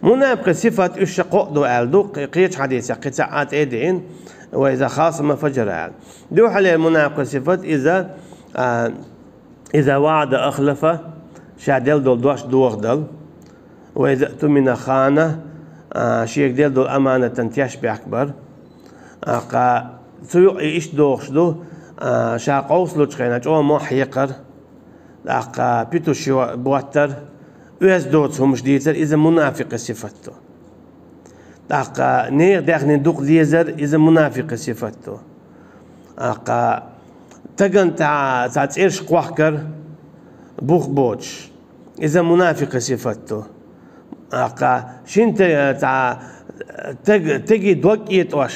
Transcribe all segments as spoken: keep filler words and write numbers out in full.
Мунафикъий сифат уьш ша кхоъ ду аьлла ду, кхе-, кхечу хьадисехь кхин цхьа а тӀе а деана, وإذا خاصم فجر аьлла. Дуьххьарлера мунафикъий сифат иза, а, إذا وعد أخلف, ша делла долу дош дохадала. وإذا اؤتمن خان, а, шега делла долу аманатан теш бехк бар. А, кха, цу юкъа и иштта дохуш ду, а, ша къовсалучу хенахь чӀогӀа мохь хьекхар. ТӀаккха питуш боттар, оьзда доцу хӀумаш дийцар, иза мунафикъий сифат ду. ТӀаккха нехан даьхнин дукха дезар, иза мунафикъий сифат ду. ТӀаккха стагана цхьа, цхьа цӀераш кхохкар, бух боцуш, иза мунафикъий сифат ду. ТӀаккха шина те-, цхьа стаг-, стеган дог кӀетош,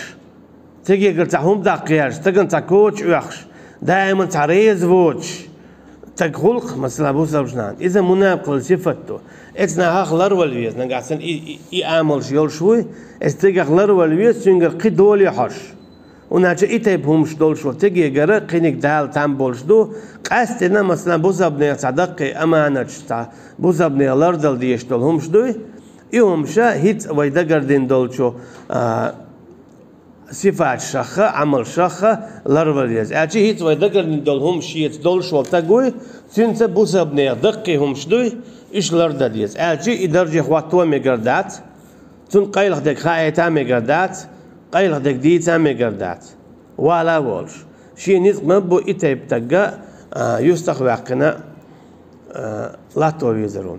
стегегара цхьа хӀума даккха гӀерташ, стагана цхьа коча оьхуш, даиман цхьа реза воцуш, стеган гӀуллакх, масала, бусалба нахана, иза мунафикъал сифат ду. Эцу нахах ларвала веза, нагахь санна и, и, и амалш йолуш вуй, эцу стегах ларвала веза, цуьнгара кхин доле хьожуш. ХӀунда аьлча и тайпа хӀумаш долуш волу стегегара кхиниг Дала там болуш ду, къаьсттина, масала, бусалба нехан цхьа даккхий аманаташ, цхьа бусалба нехан лардала дезаш долу хӀумаш дуй, и хӀумаш хӀинца вай дагардина долчу, а, сифаташха, Ӏамалшха ларвала веза. Аьлча хӀинца вай дагардина долу хӀумаш шеца долуш волу стаг вуй, цуьнца бусалба нехан даккхий хӀумаш дуй, уьш лардан деза. Аьлча и дарже хӀотто мегар дац, цунна къайлаха дерг хаийта мегар дац, къайлаха дерг дийца мегар дац. Вала а волуш. Шен ницкъ ма бу и тайпа стагга, а, юьстах ваьккхина, а, латто везаро.